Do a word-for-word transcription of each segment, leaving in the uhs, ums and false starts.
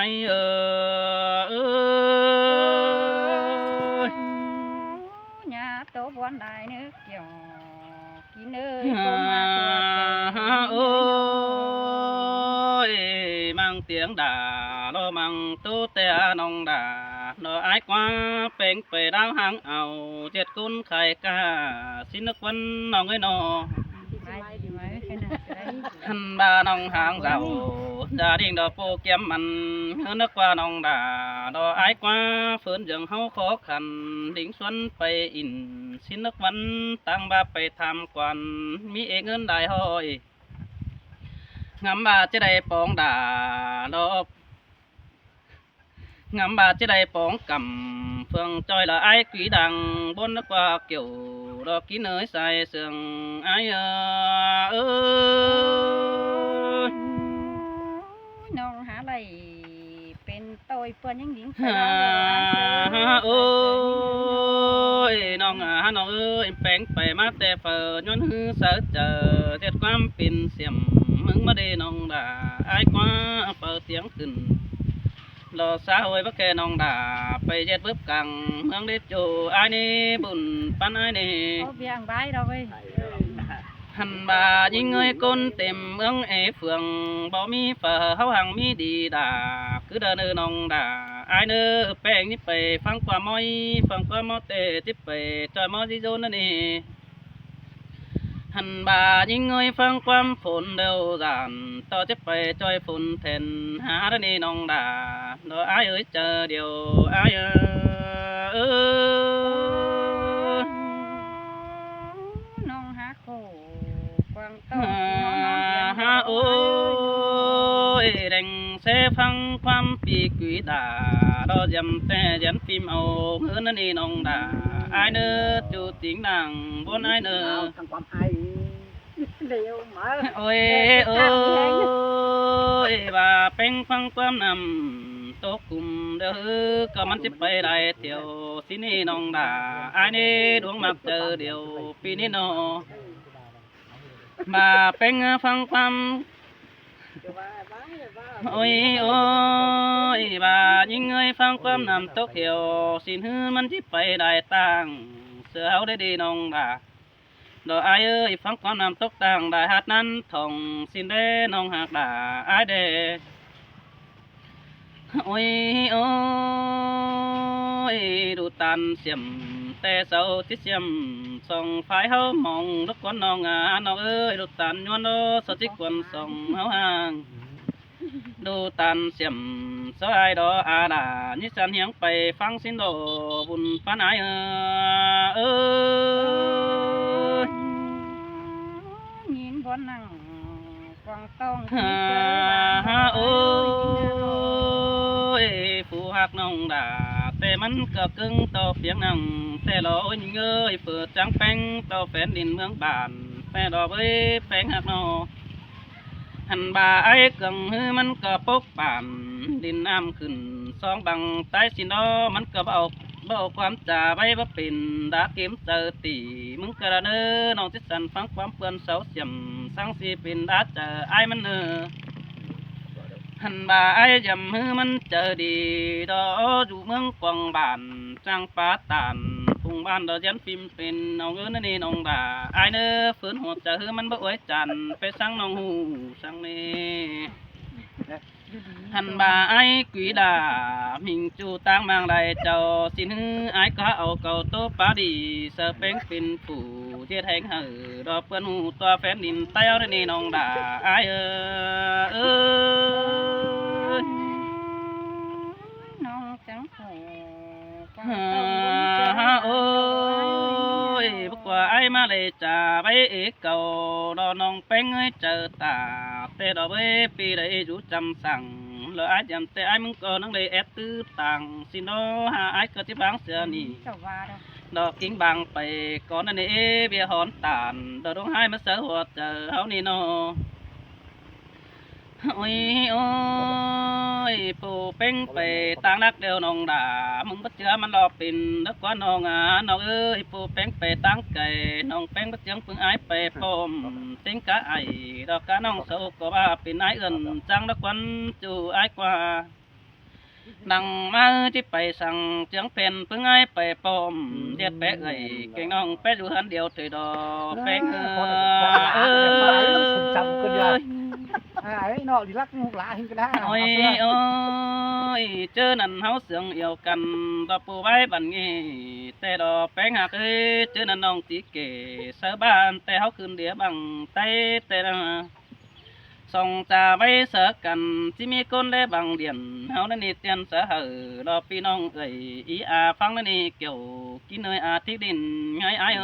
Ái ơi. Nhà tổ buôn đài nước kiểu kín ơi, có mà tua ơi, mang tiếng đà lo mang tú te nong đà lo ái quá peng pe đáo hang ao chết cún khai ca xin nước quân nong ơi no. Hăn ba nong hàng giàu gia đình đó pô kiếm mặn hơn nước qua nong đà đó ái quá phớn dường hâu khó khăn đính xuân pay in xin nước văn tăng ba pay tham quan mỹ ế ngân đại hội ngắm ba chế đại bóng đà đó ngắm ba chế đại bóng cầm phương choi là ái quý đàng bốn nước qua kiểu đó kín ơi sai sương ái ơi. Nong há lầy pên tôi pơn những đính phải lo lắng. Ôi nong à nong ơi peng pay mát tê phở nhón hư sớ chờ thiệt quam pin xiêm mưng mát đi nong đà ái quá phở tiếng khửn lo xã hội bắc khe nong đà pay jet bớp căng mương đi chu ai ni bùn pan ai ni. Có việc bái đâu ơi. Hăn ba những người con tìm ương ế phường bao mi phở háo hàng mi đi đà cứ đà nơ nong đà ai nơ peng ni pay phăng qua môi phăng qua môi tê tiếp pay choi môi di dô nơ ni. Hăn ba những người phăng quam phốn đều giản to tiếp pay choi phốn thèn há đà ni nong đà đó ai ơi chờ điều ai ơi. Nong há khổ quang tông ha ôi đành xe phăng quam pì quỷ đà đó dầm te dán phim âu ngứa nơ ni nong đà ai nơ chu tính đàng bốn ai nơ. Thằng quam ai ôi ôi ba peng phăng quam nằm tô cùng đơ hư có mắn chip bay đại tiểu xin ni nong đà ai ni đuống mặc chờ điều pi ni no. Ba peng phăng quam ôi ôi ba những người phăng quam nằm tốc hiểu xin hư mắn chip bay đại tàng sơ háo đi đi nong đà. Đó ai ơi phăng quam nằm tốc tàng đại hát năn thòng xin đê nong hạc đà ai đê. Ôi ôi đủ tàn xiêm tê sâu chít xiêm song phái háo mong đốc quán nong à nong ơi đủ tàn nhuan đô sâu chít quần song háo hàng. Đu tàn xiêm sơ ai đó à đà nhí săn hiếng pay phăng xin đồ bùn pán ái ơ. Nhìn bốn năng quảng tông ha ôi. Phú hạc nông đà tê mắn cờ cưng tô phiếng năng tê lô ơi phở trắng peng tô phén đìn mương bản tê đó với peng hạc nô. Hăn ba ai cưng hư mắn cờ pốc bản đìn am khửn song bằng tái xin đó mắn cờ bảo bảo quam trà bay bắp pin đã kiếm tờ tỷ mứng cờ đa nơ nong chít săn phăng quam pươn sáu xiêm sang si pin đã chờ ai mắn nơ. Hăn ba ai dầm hư mắn chờ đi đó dụ mương quảng bản trang pá tản phung ban đó dán phim pin nong ư nơ ni nong đà ai nơ phớn hộp chả hư mắn bốc uối chản pê sang nong hù sang nê. Hăn ba ai quỷ đà mình chu tang mang đài châu xin hư ai có âu cầu tô pá đi sơ peng pin phủ thiệt hẹn hở đó pươn hù toa phén đìn tay áo nê nong đà ai ơ ơ. Nong trắng phủ ha ôi bốc qua ai mà lệ trà bay ế cầu đó nong peng ơi chờ tả tê đó với pi đấy rú chăm sẵn lỡ ai chăm tê ai mưng có năng lệ ép tư tàng xin đó ha ai có chip báng xưa nỉ. Đó kính bàng pay có năng lệ bia hòn tản đó đúng hai mà sớ hùa chờ háo nỉ nô. Ôi ôi pô peng pay tang đắc đều nong đà mưng bất chứa mắn lo pin đất quá nong à nong ơi pô peng pay tang cày nong peng bất chướng pưng ai pay pom tính cá ai đó cá nong sâu có ba pin ai ươn trắng đất quán chu ai qua. Nẳng ꞌmá ꞌchí pay săng ꞌchương phen ꞌpứng ải pay pom, điệt pé ꞌgạy kéng ꞌnọng pé dú ꞌhướn điêu ꞌtoi đó, ꞌpéng ꞌhứ. Ôi, ôi, ꞌchớ ꞌnặn ꞌháu sương yau căn, ꞌtọ pu ꞌvái băn ꞌnị, ꞌtẹ đó ꞌpéng ꞌhặc ới, ꞌchớ ꞌnặn ꞌnọng tí kể sáư ꞌván ꞌtẹ ꞌháu khửn đĩa bang ꞌTáy ꞌtẹ đó. Song cha ꞌvạy sáư căn ꞌchí ꞌmí ꞌcốn đé bang điện, ꞌháu ꞌnặn ꞌnị tiên sáư hảư, đó ꞌpi ꞌnọng ới, ꞌí a ꞌphắng ꞌnặn ꞌnị, kiẻo kin ới a thík đin ngay ải ới.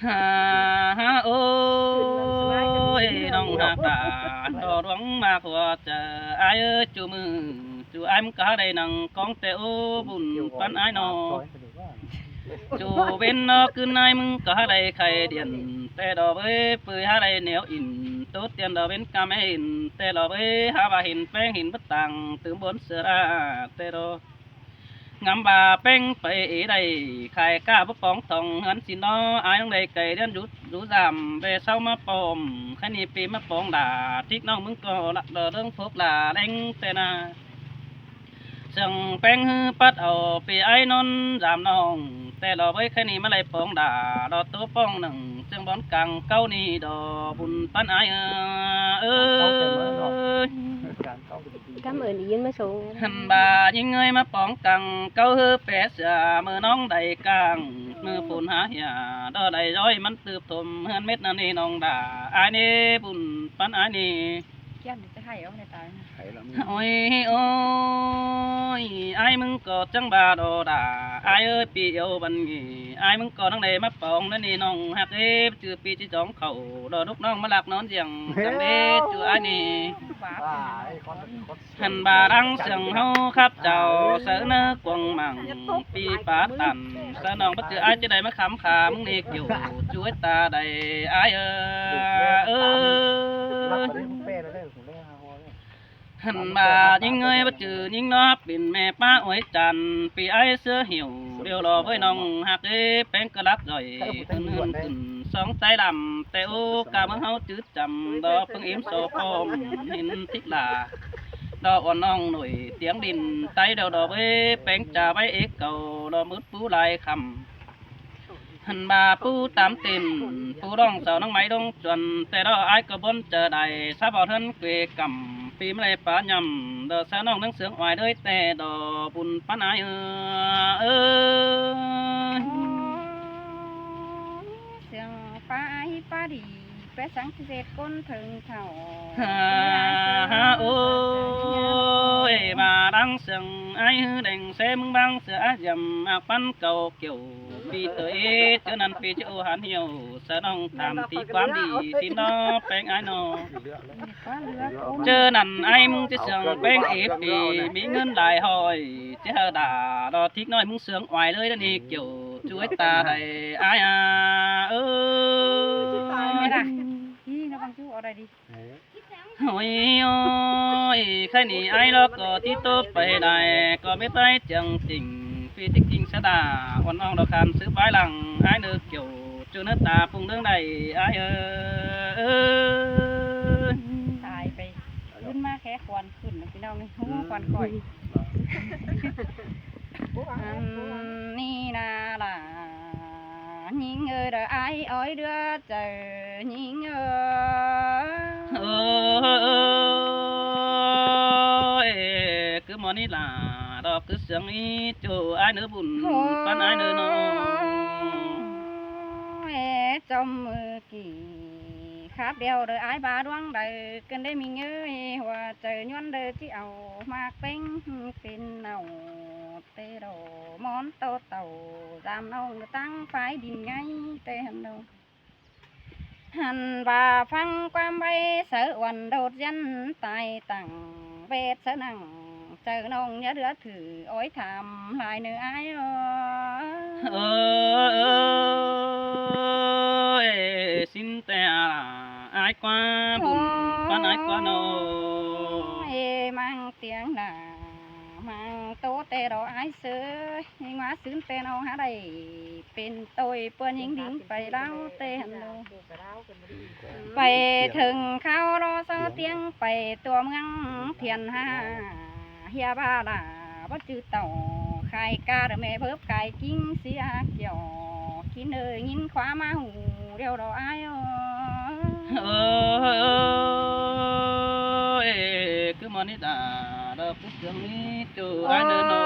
Ha, ha, ôi, ꞌnọng ꞌhặc ta, đó ꞌluống ꞌmặc ꞌhua chaư ải ới, ꞌchu ꞌmự ꞌchu ải ꞌmứng ꞌcọ đảy nẳng cóng ꞌtẹ, ú bun ꞌpắn ải ꞌnọ. ꞌChu ꞌvến ꞌnọ ꞌcứn ải ꞌmứng ꞌcọ đảy khay điện, ꞌtẹ đó ꞌvới ꞌpưa đảy nẻo in, ꞌtố tiên đó ꞌvến căm in, ꞌtẹ đó ꞌvới hák ꞌva hên ꞌpéng hên bứt tang tứm bón sửa đa, ꞌtẹ đó. Ngắm ꞌva ꞌpéng pay ế đảy khai cá báu póng thong ꞌhướn ꞌsịn đó, ải ꞌnọng đảy khay điện dú, dú dăm ꞌvẹ ꞌsáu ꞌmá pom, khay ꞌnị ꞌpi ꞌmá póng đa, thík ꞌnọng ꞌmứng ꞌcọ lắc đo ꞌlớng phốp la ꞌlẹng ꞌtẹ na. Sương ꞌpéng ꞌhứ pắt au ꞌpi ải ꞌnón dăm ꞌnọng, ꞌtẹ đó ꞌvới khay ꞌnị ꞌmá đảy póng đa, đó ꞌtố póng nẳng ꞌchương bón cang cáu ꞌnị, đó bun ꞌpắn ải ới. Cảm ơn ý Yến ꞌmá sống. Hăn ꞌva ꞌnhính ơi ꞌmá póng cang cáu ꞌhứ pé sửa, ꞌmự ꞌnọng đảy cang, ꞌmự phôn hả hia, đó đảy dối ꞌmắn tứp thôm ꞌhướn mết ꞌnặn ꞌnị ꞌnọng đa, ải ꞌnị bun ꞌpắn ải ꞌnị. Ôi, ôi, ải ꞌmứng ꞌcọ chắng ꞌva đó đa, ải ới, ꞌpi yau băn ꞌnị, ải ꞌmứng ꞌcọ ꞌnăng đảy ꞌmá póng ꞌnặn ꞌnị ꞌnọng ꞌhặc ới, ꞌchư ꞌpi ꞌchí chóng khảu, đó đúc ꞌnọng ꞌmá lắc ꞌnón ꞌdiếng, chắng đé ꞌchu ải ꞌnị. Hăn ꞌva lăng sương ꞌháu khắp chảu sáư ꞌnớ cuông mảng ꞌpi pá tản, sáư ꞌnọng báu ꞌchư ải ꞌchí đảy ꞌmá khắm khả ꞌmứng ꞌnị, kiẻo ꞌchu ới ta đảy ải ới. Hăn ꞌva ꞌnhính ơi báu ꞌchư ꞌnhính ꞌnọ pên ꞌme pá uối chăn, ꞌpi ải sứa hiẻo điêu lo ꞌvới ꞌnọng ꞌhặc ới, ꞌpéng ꞌcọ lắc doi ứn ứn ứn song ꞌTáy lăm ꞌtẹ, ú ca ꞌmướng ꞌháu chứ chăm đó ꞌpứng ím so pom hên thík la, đó uôn ꞌnọng nổi tiếng đin ꞌTáy đó, đó ꞌvới ꞌpéng cha ꞌvạy ế cau đó mứt pú lai khăm. Hăn ꞌva pú tắm tên, pú ꞌlọng sau ꞌnọng ꞌmạy ꞌlống chuôn, ꞌtẹ đó ải ꞌcọ bón chaư đảy, sắp ꞌvạu ꞌhướn quê căm, ꞌpi ꞌmá đảy pá nhăm, đó sáư ꞌnọng ꞌnáng sương oai đới ꞌtẹ đó bun ꞌpắn ải ới. Sương pá ải pá đi, pé sắng ꞌchí ꞌdệt ꞌcốn thơng thảu. Ha, ha, ôi, ꞌva lăng sương ải ꞌhứ đeng sé ꞌmứng ꞌváng sửa ải dăm ꞌmặc ꞌpắn cau kiẻo ꞌpi ꞌtoi, ꞌchớ ꞌnặn ꞌpi ꞌchớ ú hăn hiẻo, sáư ꞌnọng tham tí ꞌquám đi ꞌsịn đó ꞌpéng ải ꞌnọ. ꞌChớ ꞌnặn ải ꞌmứng ꞌchớ sương ꞌpéng ế ꞌpi ꞌmí ꞌngớn lai ꞌhọi, ꞌchớ hảư đa đó thík ꞌnọi ꞌmứng sương oai ꞌlới ꞌnặn ꞌnị, kiẻo ꞌchu ới ta đảy ải a ới. Ôi, ôi, khay ꞌnị ải lo ꞌcọ tí ꞌtố pay đảy, ꞌcọ mết ải chắng ching, ꞌpi thík ching sáư đa, uôn ꞌnọng đó khăn sứ bái lăng ải ꞌnớ, kiẻo ꞌchu ꞌnớ ta pung ꞌnướng đảy ải ới. Tai pay, ứn ꞌmá khé khuôn khửn ꞌnớ ꞌpi ꞌnọng ꞌnị, hú khuôn khỏi. Ăn ꞌnị ꞌna lả, ꞌnhính ơi, đó ải ói đứa chaư ꞌnhính ơi. Ôi, cứ ꞌmọ ꞌnị lả, đó cứ sương ꞌnị ꞌchu ải ꞌnớ bun ꞌpắn ải ꞌnớ ꞌnọ. Ê, chom ꞌmự kỉ khắp đeo đơ ải ba ꞌluống đaư, ꞌcứn đé ꞌmí ꞌngới hua chaư ꞌnhuôn đơ ꞌchí au ꞌmặc ꞌpéng pên nảu. Tê đổ món tô tàu dăm ꞌnọng ꞌtáng phái đin ngay tê hăn đô. Hăn ꞌva ꞌphắng ꞌquám ꞌvạy sáư uôn đột dăn tai tẳng, ꞌvệt sáư nẳng chaư ꞌnọng ꞌnhá đứa thử ói tham lai ꞌnớ ải ơi. Ôi, ꞌsịn ꞌtẹ ải ꞌquá bun ꞌpắn ải ꞌquá ꞌnọ. Ê, ꞌmăng tiếng đa, ꞌmăng ꞌtố ꞌtẹ lo ải ꞌsớ, ꞌnhính ꞌmá ꞌsướng ꞌtẹ ꞌnọng hák đảy pên ꞌtội ꞌpưa ꞌnhính đính pay ꞌláo ꞌtẹ hăn lo. Pay thửng kháo lo so ꞌtiếng pay ꞌtưa ꞌmướng thiên ꞌhạ, ꞌhia ꞌva lả báu ꞌchư tảu khai ca đa ꞌme bớp cai ꞌkính sia kiẻo. ꞌKính ơi, ꞌnhính khóa ꞌmá hủ điêu lo ải ơi. Ơi, cứ ꞌmọ ꞌnị đa, đa pút dương ꞌnị ꞌchu ải ꞌnớ ꞌnớ.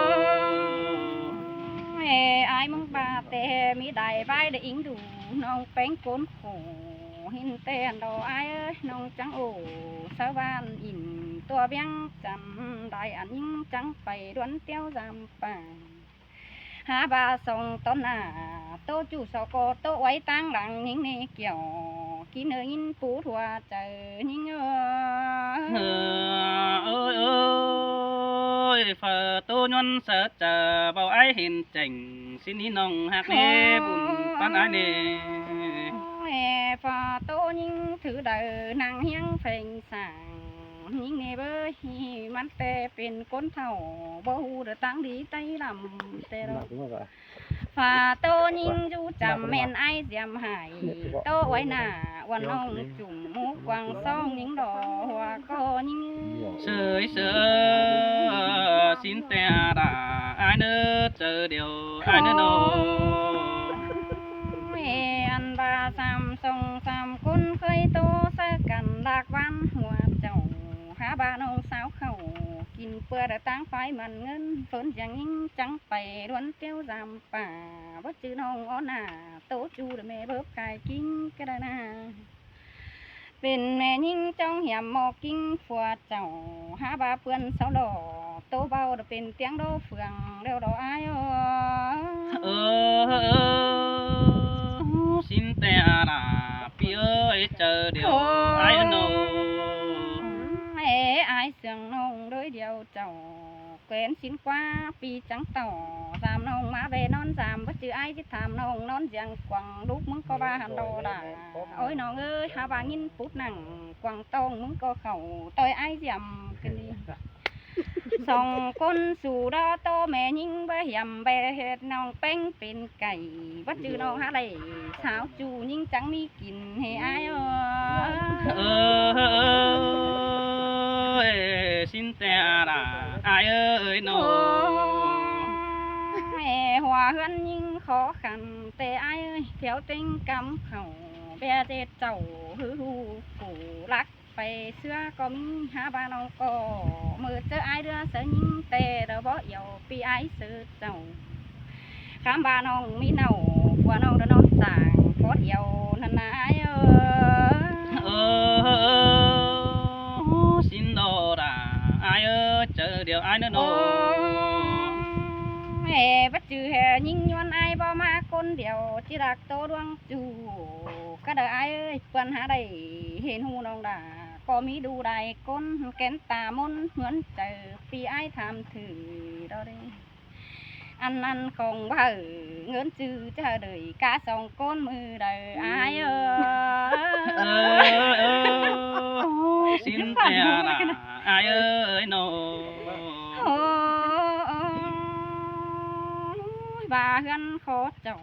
Ơi, ải ꞌmướng ꞌva ꞌtẹ ꞌmí đai ꞌvái đa ính đu ꞌnọng ꞌpéng ꞌcốn khổ. ꞌHịn ꞌtẹ lo ải ơi, ꞌnọng chắng ổ sáư ꞌván ỉn ꞌtưa ꞌviếng chăm đai ăn ꞌnhính chắng pay ꞌluốn ꞌtiếu dăm pang. Hák ꞌva song ꞌtọn nả, ꞌtố ꞌchu so ꞌcọ ꞌtố uối ꞌtáng lăng ꞌnhính ꞌnị kiẻo. ꞌKính ơi, ꞌnhính pú ꞌtưa chaư ꞌnhính ơi. Ơi, ơi, ơi, pha ꞌtố ꞌnhuôn sa chaư báu ải hên chẻng, ꞌsịn ꞌnị ꞌnọng hák ꞌnị bun ꞌpắn ải ꞌnị. Ơi, pha ꞌtố ꞌnhính thứ đaư ꞌnăng ꞌhiếng pheng sảng ꞌnhính ꞌnị bới, ꞌmắn ꞌtẹ pên ꞌcốn thảu báu ꞌhụ đa ꞌtáng đi ꞌtay lăm ꞌtẹ lo. Pha ꞌtố ꞌnhính dú chăm ꞌmen ải diêm hải, ꞌtố uối nả uôn ꞌnọng chum mú quảng song ꞌnhính lo hua ꞌcọ ꞌnhính. ꞌSới ꞌsớ, ꞌsịn ꞌtẹ đa ải ꞌnớ, chaư điêu ải ꞌnớ ꞌnớ. Ơi, ăn ꞌva sam song sam ꞌcốn khới ꞌtố sáư căn lác ꞌván hua chảu, hák ꞌva ꞌnọng sáo khảu kin ꞌpưa đa ꞌtáng phái mẳn ꞌngớn, phớn chắng ꞌnhính chắng pay ꞌluốn ꞌtiếu dăm pang. Báu ꞌchư ꞌnọng ók nả, ꞌtố ꞌchu đa ꞌme bớp cai ꞌkính cá đa ꞌna. Pên ꞌme ꞌnhính ꞌchóng hiêm ꞌmo ꞌkính phua chảu, hák ꞌva ꞌpươn sáu lo, ꞌtố báu đa pên ꞌtiếng đô phường ꞌlẹo lo ải ơi. Ơ, ơ, ơ, ꞌsịn ꞌtẹ đa ꞌpi ơi, chaư điêu ải ꞌnớ. Ê, ải sương ꞌnọng đới điêu chảu. Quen ꞌsịn ꞌquá ꞌpi chắng tảu, dăm ꞌnọng ꞌmá ꞌve ꞌnón dăm, báu ꞌchư ải ꞌchí tham ꞌnọng ꞌnón ꞌdiang quảng lúc ꞌmướng ꞌcọ ꞌva hăn lo đa. Ôi ꞌnọng ơi, hák ꞌva ꞌnghín pút nẳng quảng tong ꞌmướng ꞌcọ khảu ꞌtoi ải diêm ꞌcọ ꞌnị. Song ꞌcốn su đó ꞌtố ꞌme ꞌnhính báu hiêm ꞌve ꞌhệt ꞌnọng ꞌpéng pên cảy, báu ꞌchư ꞌnọng hák đảy sáo ꞌchu ꞌnhính chắng ꞌmí kin ꞌhế ải ơi. Ơ, ơ, ơ, ꞌsịn ꞌtẹ đa ải ơi ꞌnớ. Ôi, hua ꞌhướn ꞌnhính khó khăn ꞌtẹ ải ơi, thiêu ꞌtếng căm khảu, ꞌve ꞌdệt chảu ꞌhứ ꞌhụ phủ lắc pay ꞌsứa ꞌcọ ꞌmí, hák ꞌva ꞌnọng ꞌcọ ꞌmự ꞌchớ ải ꞌlứa sáư ꞌnhính ꞌtẹ đa bók yau ꞌpi ải sáư chảu. Khắm ꞌva ꞌnọng ꞌmí nảu, phua ꞌnọng đa ꞌnón sảng phót yau ꞌnặn ꞌna ải ơi. Ơ, ơ, ơ, ꞌsịn lo đa ải ơi, chaư điêu ải ꞌnớ ꞌnớ. Ôi, ê, báu ꞌchư ꞌhế ꞌnhính ꞌnhuôn ải báu ꞌmá ꞌcốn điêu, ꞌchí đắc ꞌtố ꞌluống ꞌchu cá đa ải ơi, ꞌpươn hák đảy hên ꞌhụ ꞌnọng đa. ꞌCọ ꞌmí đu đai ꞌcốn kén ta ꞌmôn ꞌhướn chaư, ꞌpi ải tham thử đó đê. Ăn ăn khong báu hảư ꞌngớn ꞌchư ꞌchớ đảy cá song ꞌcốn ꞌmự đaư ải ơi. Ơ, ơ, ơ, ꞌsịn ꞌtẹ đa ải ơi ꞌnớ. Ôi, ôi, ꞌva ꞌhướn khó chảu,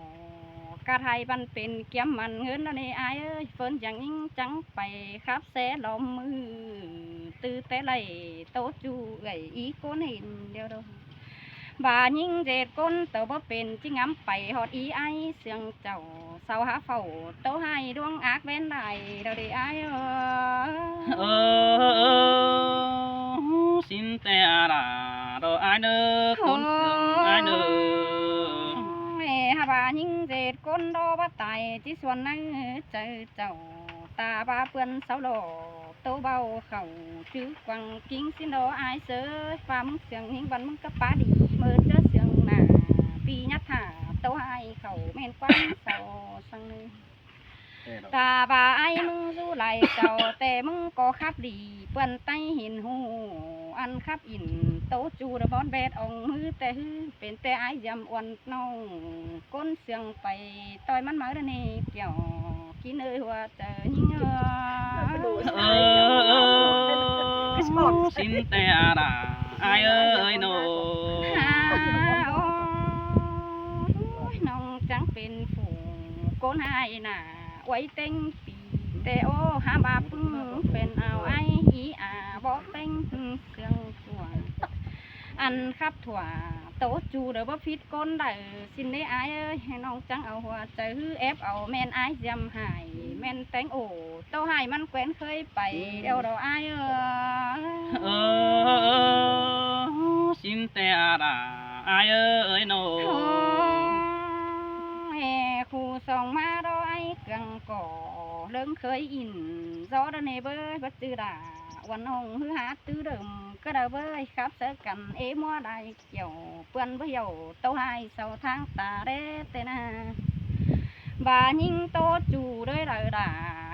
cá thái văn pên kiêm mẳn ꞌngớn đó ꞌnị ải ơi, phớn chắng ꞌnhính chắng pay khắp ꞌsé lom ꞌmự, ꞌtứ té đảy ꞌtố ꞌchu ꞌgạy í ꞌcốn hên điêu đô. ꞌVa ꞌnhính ꞌdệt ꞌcốn tô báu pên ꞌchí ngắm pay ꞌhọt í ải sương chảu, sau hák phảu ꞌtố ꞌhại ꞌluống ác ꞌvén lai đaư đi ải ơi. Ơ, ơ, ơ, ꞌsịn ꞌtẹ đa đo ải ꞌnớ, ꞌcốn sương ải ꞌnớ. Ê, hák ꞌva ꞌnhính ꞌdệt ꞌcốn đo báu tai ꞌchí suôn ꞌnớ chaư chảu, ta ꞌva ꞌpươn sáu lo ꞌtố báu khảu, chứ quảng ꞌkính ꞌsịn đo ải sáư. ꞌVa ꞌmứng sương ꞌnhính băn ꞌmứng cá pá đi, ꞌmự ꞌchớ sương nả ꞌpi nhắt hả ꞌtố ꞌhại khảu ꞌmen ꞌquám sau săng ꞌnị. Ta ꞌva ải ꞌmứng dú lai chảu, té ꞌmứng ꞌcọ khắp đi ꞌpươn ꞌTáy hên ꞌhụ, ăn khắp ỉn ꞌtố ꞌchu đa bón bet ong ꞌmứ té ꞌhứ, pên té ải diêm uôn ꞌnọng ꞌcốn sương pay ꞌtoi ꞌmắn máư đa ꞌnị kiẻo. ꞌKính ơi, hua chaư ꞌnhính ơi. Ơ, ơ, ơ, ꞌsịn ꞌtẹ đa ải ơi ꞌnớ. ꞌcốn ải nả uối ꞌtếng pi, té ꞌô hák ꞌva ꞌpứng phén au ải í a bók ꞌtếng sương chua. Ăn khắp thua ꞌtố ꞌchu đaư báu phít ꞌcốn đaư. ꞌSịn ꞌnị ải ơi, ꞌnọng chắng au hua chaư ꞌhứ ép au ꞌmen ải ꞌdiêm ải, ꞌmen ꞌtếng ổ ꞌtố ải ꞌmắn ꞌquén khới pay đeo đó ải ơi. Ơ, ơ, ơ, ꞌsịn té a đa ải ơi ꞌnớ. Ơ, ê, khu song ꞌmá đó ải căng ꞌcọ ꞌlớng khới in gió đó ꞌnị bới báu chứ đa. Uôn ꞌnọng ꞌhứ hák ꞌtứ đơm cá đaư bới khắp sáư căn ê ꞌmúa đai kiẻo ꞌpươn báu hiẻo ꞌtố ải sau tháng ta đé té na. ꞌVa ꞌnhính ꞌtố ꞌchu đới đaư đa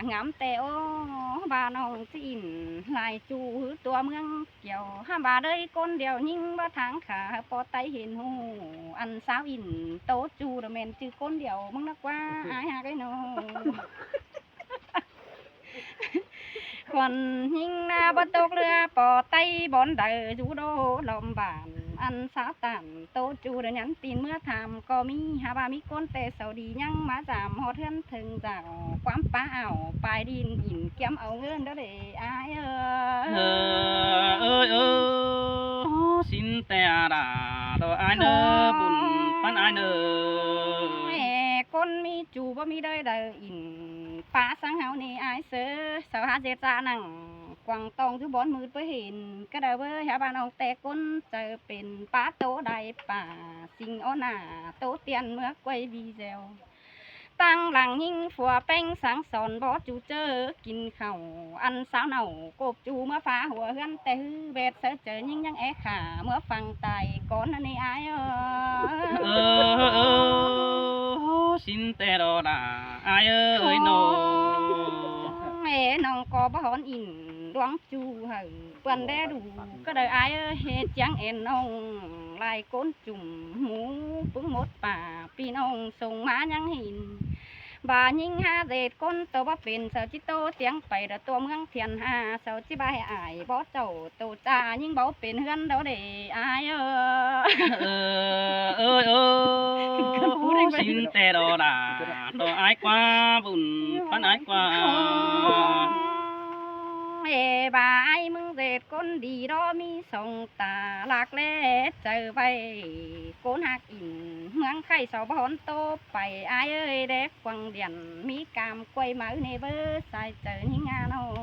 ngắm té ꞌô, ꞌva ꞌnọng ꞌchí in lai ꞌchu ꞌhứ tua ꞌmướng kiẻo hák ꞌva đới ꞌcốn điêu ꞌnhính báu tháng khả ꞌpo tay hên hu. Ăn sáo in ꞌtố ꞌchu đa ꞌmen ꞌchư ꞌcốn điêu ꞌmướng ꞌnớ ꞌquá ải hák ꞌnớ. Khuôn ꞌnhính ꞌná báu tốc ꞌlứa ꞌpo tay bón đaư dú đô lom bản. Ăn sáo tản ꞌtố ꞌchu đa nhắn tin ꞌmứa tham ꞌcọ ꞌmí hák ꞌva ꞌmí ꞌcốn té sau đi ꞌnhắng ꞌmá dăm ꞌhọt ꞌhướn thơng dảo ꞌquám pá ảo pay đin in kiêm au ꞌngớn đó đê ải ơ. Ơ, ơi ơ, ꞌsịn té a đa đó ải ꞌnớ, bun ꞌpắn ải ꞌnớ. Ê, ꞌcốn ꞌmí ꞌchu báu ꞌmí đới đaư in pá sắng ꞌháu ꞌnị ải ꞌsớ. Sau hák ꞌdệt da nẳng quảng tong dú bón ꞌmựt báu hên cá đaư bới hák ꞌva ꞌnọng té ꞌcốn chaư pên pá ꞌtố đai pả sing ók nả ꞌtố tiên ꞌmứa quay video. Tang lăng ꞌnhính phua ꞌpéng sáng son bók ꞌchu ꞌchớ kin khảu. Ăn sáo nảu cộp ꞌchu ꞌmứa phá hua ꞌhướn té ꞌhứ ꞌvẹt sáư chaư ꞌnhính ꞌnhắng é khả ꞌmứa phăng tai cón ꞌnị ải ơ. Ơ, ơ, ơ, ꞌsịn té đó đa ải ơi ꞌnớ. Ê, ꞌnọng ꞌcọ báu hón in ꞌluống ꞌchu hảư ꞌpươn đé đu cá đaư ải ơ. Hê chắng ên ꞌnọng lai ꞌcốn chum mú ꞌpứng mốt pả ꞌpi ꞌnọng sông ꞌmá ꞌnhắng hên. ꞌVa ꞌnhính hák ꞌdệt ꞌcốn ꞌtố báu pên sau ꞌchí ꞌtố tiếng pay đó tua ꞌmướng thiên ha sau ꞌchí bái ải bók chảu ꞌtố cha ꞌnhính báu pên ꞌhướn đó đê ải ơ. Ơ, ơi ơ, ꞌsịn té đó đa đó ải ꞌquá, bun ꞌpắn ải ꞌquá. Ê, ꞌva ải ꞌmứng ꞌdệt ꞌcốn đi đó ꞌmí song ta lác ꞌlé chaư ꞌvạy ꞌcốn hák in ꞌmướng khay sau bón ꞌtố pay ải ơi đé quăng điện ꞌmí cam quay máư ꞌnị bới sai chaư ꞌnhính ꞌnớ.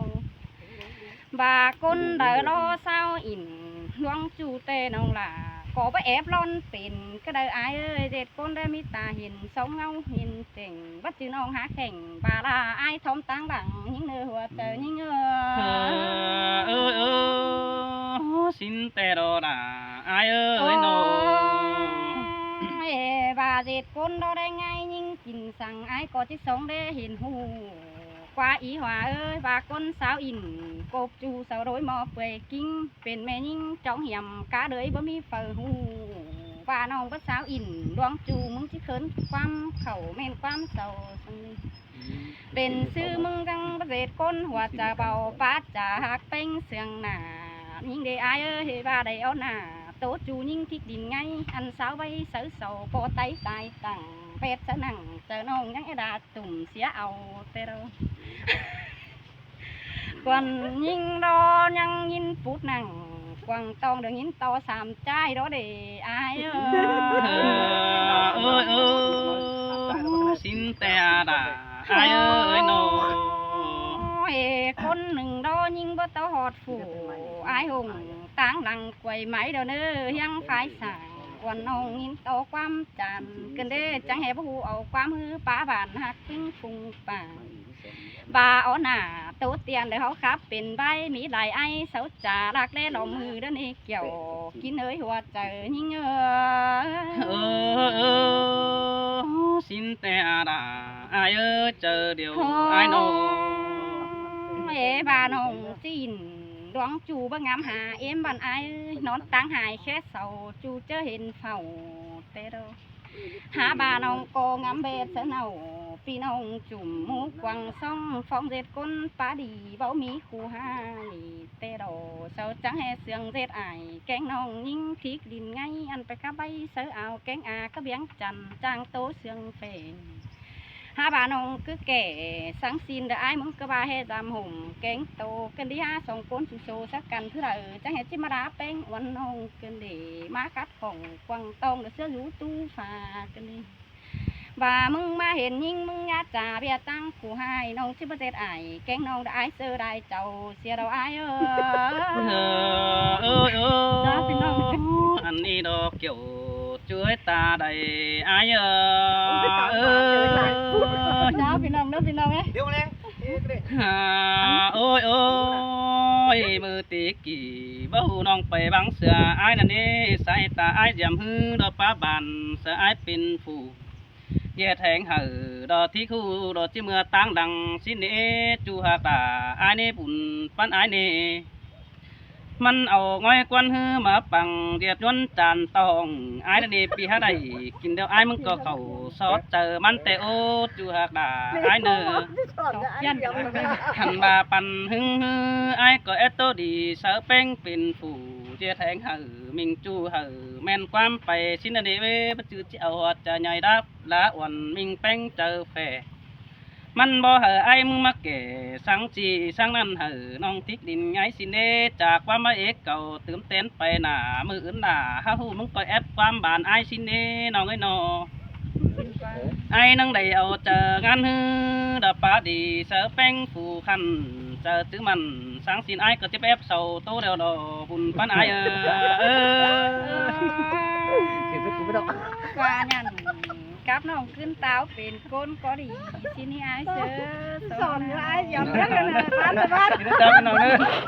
ꞌVa ꞌcốn đaư lo sáo in ꞌluống ꞌchu té ꞌnọng lả ꞌcọ báu ép lón pên cá đaư ải ơi. ꞌDệt ꞌcốn đé ꞌmí ta hên sóng ngáo hên chẻng báu chứ ꞌnọng hák khẻng ꞌva ꞌlạ ải thóm táng lăng ꞌnhính ꞌnớ hua chaư ꞌnhính ơ. Ơ, ơi ơ, ꞌsịn té đó đa ải ơi ꞌnớ. Ê, ꞌva ꞌdệt ꞌcốn đó đé ꞌngáy ꞌnhính kin săng ải ꞌcọ ꞌchí sóng đé hên hu. ꞌQuá í hua ơi, ꞌva ꞌcốn sáo in cộp ꞌchu sau đôi ꞌmo pơi ꞌkính pên ꞌme ꞌnhính chóng hiêm cá đới báu ꞌmí phaư hu. ꞌVa ꞌnọng báu sáo in ꞌluống ꞌchu ꞌmứng ꞌchí khớn ꞌquám khảu ꞌmen ꞌquám sau săng ꞌnị. Pên ꞌsứ ꞌmứng ꞌcắng báu ꞌdệt ꞌcốn hua chaư báu pá chaư hák ꞌpéng sương nả ꞌnhính đê ải ơi. Hê ꞌva đảy ók nả ꞌtố ꞌchu ꞌnhính thík đin ꞌngáy ăn sáo ꞌvạy sáư sau ꞌpo tay tai tẳng pét sáư nẳng chaư ꞌnọng ꞌnhắng é đa tủm sia au té đó. Khuôn ꞌnhính đó ꞌnhắng ꞌnhính pút nẳng quảng tong đương ꞌnhính ꞌto sam chai đó đê ải ơ. Ơ, ơi ơ, ꞌsịn té a đa ải ơi ꞌnớ. Ê, ꞌcốn ꞌnưng đó ꞌnhính báu ꞌtố ꞌhọt phủ ải hùng táng lăng quay máy đó ꞌnớ ꞌhiếng phái sảng. Khuôn ꞌnọng ꞌnhính ꞌtố ꞌquám chăn ꞌcứn đế chắng hê báu hu au ꞌquám ꞌhứ pá bản hák ꞌpứng phung pả. ꞌVa ók nả ꞌtố tiên đaư ꞌháu khắp pên ꞌvạy ꞌmí lai ải sáu chả lác ꞌlé lom ꞌmự đó ꞌnị kiẻo kin ơi hua chaư ꞌnhính ơ. Ơ, ơ, ơ, ꞌsịn té a đa ải ơi, chaư điêu ải ꞌnớ. Ê, ꞌva ꞌnọng ꞌchí in ꞌluống ꞌchu báu ngắm ha êm băn ải ơi, nón táng hai khé sau ꞌchu ꞌchớ hên phảu té đó. Hák ꞌva ꞌnọng ꞌcọ ngắm ꞌvẹt sáư nảu, ꞌpi ꞌnọng chủm ꞌmú quăng sóng phóng ꞌdệt ꞌcốn pá đi báu ꞌmí khu ha ꞌnị té đó. Sau chắng hê sương ꞌdệt ải kéng ꞌnọng ꞌnhính thík đin ꞌngáy ăn pay khắp ꞌvạy sáư au kéng a cá biếng chăn chang ꞌtố sương phên. Hák ꞌva ꞌnọng ꞌcứ kẻ sắng ꞌsịn đa ải ꞌmứng ꞌcọ ꞌva ꞌhế dăm hổm kéng tô ꞌcợn đi hák song ꞌcốn ꞌsịn sô sắc căn thứ đaư chắng ꞌhế ꞌchí ꞌmá đá ꞌpéng uôn ꞌnọng ꞌcợn đi ꞌmá cắt khỏng quăng tong đa ꞌsứa dú ꞌtú pha ꞌcợn đi. ꞌVa ꞌmứng ꞌmá hên ꞌnhính ꞌmứng ꞌnhá cha ꞌviạk ꞌtáng khu ꞌhại ꞌnọng ꞌchí ꞌmá ꞌdệt ải kéng ꞌnọng đa ải ꞌsớ đai chảu sia đao ải ơ. Ôi ôi, ꞌnị đo kiẻo ꞌchu ꞌhới ta đảy ải ơ. Chào ꞌpi ꞌnọng ꞌnớ ꞌpi ꞌnọng ꞌnớ. Ôi ôi, ꞌmự ti kỉ báu ꞌhụ ꞌnọng pay báng sia ải ꞌnặn ꞌnị, sai ta ải diêm ꞌhứ đo pá bản sia ải pên phủ ꞌdệt ꞌhéng hảư đo thí ꞌhụ đo ꞌchí ꞌmưa ꞌtáng đăng ꞌsịn ꞌnị, ꞌchu ꞌhặc đa ải ꞌnị bun ꞌpắn ải ꞌnị. ꞌMắn au ꞌngói ꞌquán ꞌhứ ꞌmá păng ꞌdệt ꞌnhuốn chan tong ải ꞌnị pi hák đảy kin điêu ải ꞌmứng ꞌcọ khảu sót chaư ꞌmắn ꞌtẹ ố, ꞌchu ꞌhặc đa ải ꞌnị. Hăn ꞌva păn ꞌhứng ꞌhứ ải ꞌcọ ét tô đi sáư ꞌpéng pên phủ ꞌdệt ꞌhéng hảư ꞌmính ꞌchu hảư ꞌmen ꞌquám pay ꞌsịn ꞌnị ꞌvế báu chứ ꞌchí au ꞌhọt chaư ꞌnhại đáp lá uôn ꞌmính ꞌpéng chaư phẻ. ꞌMắn báu hảư ải ꞌmứng ꞌmá kẻ sắng ꞌchí sắng ꞌnặn hảư ꞌnọng thík đin ải ꞌsịn ꞌnị, chả ꞌquám ꞌmá ế cảu tứm tén pay nả ꞌmự ứn nả hák ꞌhụ ꞌmứng ꞌcoi ép ꞌquám bản ải ꞌsịn ꞌnị ꞌnọng ꞌới ꞌnọ. Ải ꞌnăng đảy au chaư ꞌngán ꞌhứ đa pá đi sáư ꞌpéng phủ khăn chaư chứ mẳn sắng ꞌsịn ải ꞌcọ chếp ép sau tô đeo đo bun ꞌpắn ải ơ. ꞌVa ꞌnặn cắp ꞌnọng ꞌcứn táo pên ꞌcốn có đi ꞌsịn ꞌnị ải ꞌsớ. Sỏn ải diêm ꞌnặn ꞌnớ, bán ꞌnớ, bán. Chào ꞌnọng ꞌnớ.